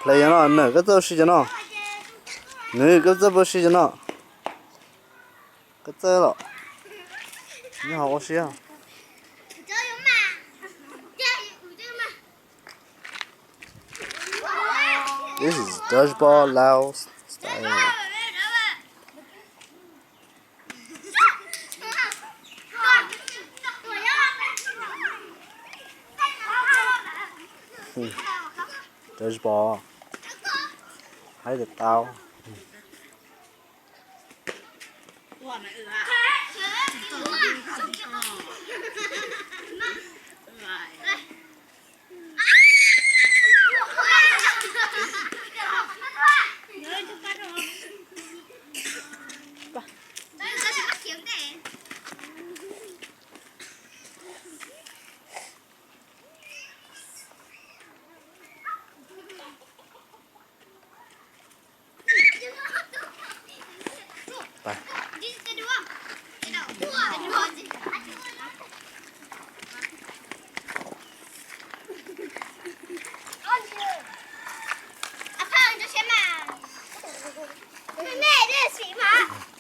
Play cov no, nws koj txawj ua si cov no. Nws koj txawj ua si cov no. Koj txawj los. Nyob hauv ua si. This is dodgeball Laos style. Dodgeball. Hais tias tau. Ua pha ntsoov siab mas, nej siv mas.